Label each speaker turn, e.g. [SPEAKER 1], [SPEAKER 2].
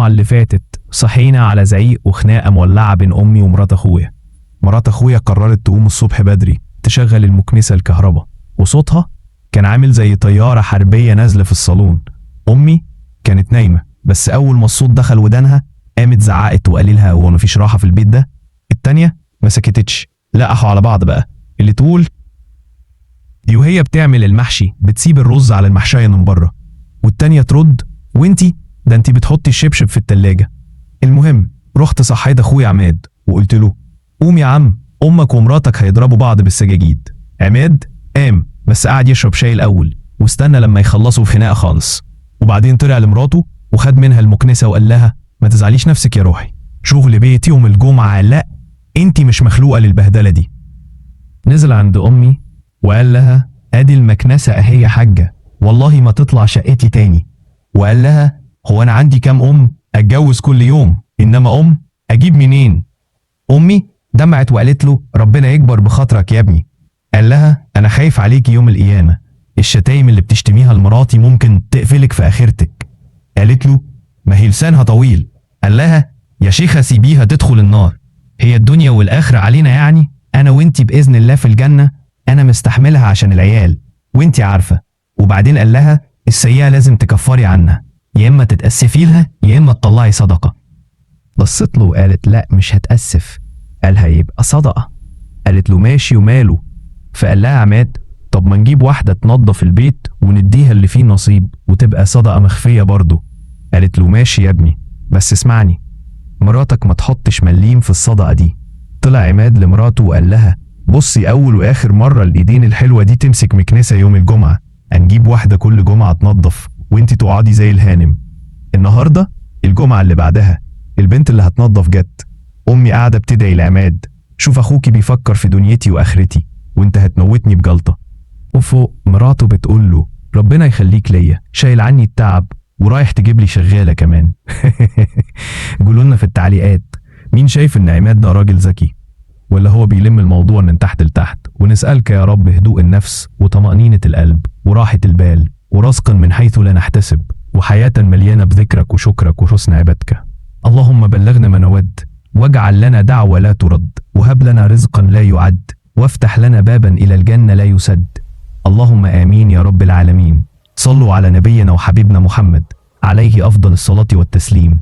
[SPEAKER 1] الجمعة اللي فاتت صحينا على زعيق وخناقة مولعة بين أمي ومرات أخويا. مرات أخويا قررت تقوم الصبح بدري تشغل المكنسة الكهرباء، وصوتها كان عامل زي طيارة حربية نازلة في الصالون. أمي كانت نايمة، بس أول ما الصوت دخل ودانها قامت زعقت وقال لها هو مفيش راحة في البيت ده؟ التانية ما سكتتش، لقحوا على بعض بقى. اللي تقول دي وهي بتعمل المحشي بتسيب الرز على المحشية من بره، والتانية ترد وانتي ده انتي بتحطي الشبشب في التلاجة. المهم رحت صحيت اخويا عماد وقلت له قوم يا عم، امك ومراتك هيضربوا بعض بالسجاجيد. عماد قام، بس قعد يشرب شاي الاول واستنى لما يخلصوا في خناقه خالص، وبعدين طلع لمراته وخد منها المكنسه وقال لها ما تزعليش نفسك يا روحي، شغل بيتي يوم الجمعه لا، انتي مش مخلوقه للبهدله دي. نزل عند امي وقال لها ادي المكنسه اهي يا حاجه، والله ما تطلع شقتي تاني. وقال لها هو انا عندي كام ام؟ اتجوز كل يوم، انما ام اجيب منين؟ امي دمعت وقالت له ربنا يكبر بخاطرك يا ابني. قال لها انا خايف عليكي يوم القيامه، الشتايم اللي بتشتميها لمراتي ممكن تقفلك في اخرتك. قالت له ما هي لسانها طويل. قال لها يا شيخه سيبيها تدخل النار، هي الدنيا والاخره علينا يعني، انا وانتي باذن الله في الجنه، انا مستحملها عشان العيال وانتي عارفه. وبعدين قال لها السيئه لازم تكفري عنها، يا اما تتاسفي لها يا اما تطلعي صدقه. بصت له وقالت لا مش هتأسف. قالها يبقى صدقة. قالت له ماشي وماله. فقال لها عماد طب ما نجيب واحدة تنظف البيت ونديها اللي فيه نصيب وتبقى صدقة مخفية برضه. قالت له ماشي يا ابني، بس اسمعني، مراتك ما تحطش مليم في الصدقة دي. طلع عماد لمراته وقال لها بصي، أول وآخر مرة الإيدين الحلوة دي تمسك مكنسة يوم الجمعة، هنجيب واحدة كل جمعة تنظف وانتي تقعدي زي الهانم. النهاردة الجمعة اللي بعدها البنت اللي هتنظف جت. أمي قاعدة بتدعي لعماد، شوف أخوكي بيفكر في دنيتي وآخرتي وانت هتموتني بجلطة. وفوق مراته بتقول له ربنا يخليك ليا، شايل عني التعب ورايح تجيب لي شغالة كمان. قولوا لنا في التعليقات مين شايف ان عماد ده راجل ذكي ولا هو بيلم الموضوع من تحت لتحت. ونسألك يا رب هدوء النفس وطمأنينة القلب وراحة البال ورزقا من حيث لا نحتسب وحياة مليانة بذكرك وشكرك وحسن عبادتك. اللهم بلغنا ما نود، واجعل لنا دعوة لا ترد، وهب لنا رزقا لا يعد، وافتح لنا بابا إلى الجنة لا يسد. اللهم آمين يا رب العالمين. صلوا على نبينا وحبيبنا محمد عليه أفضل الصلاة والتسليم.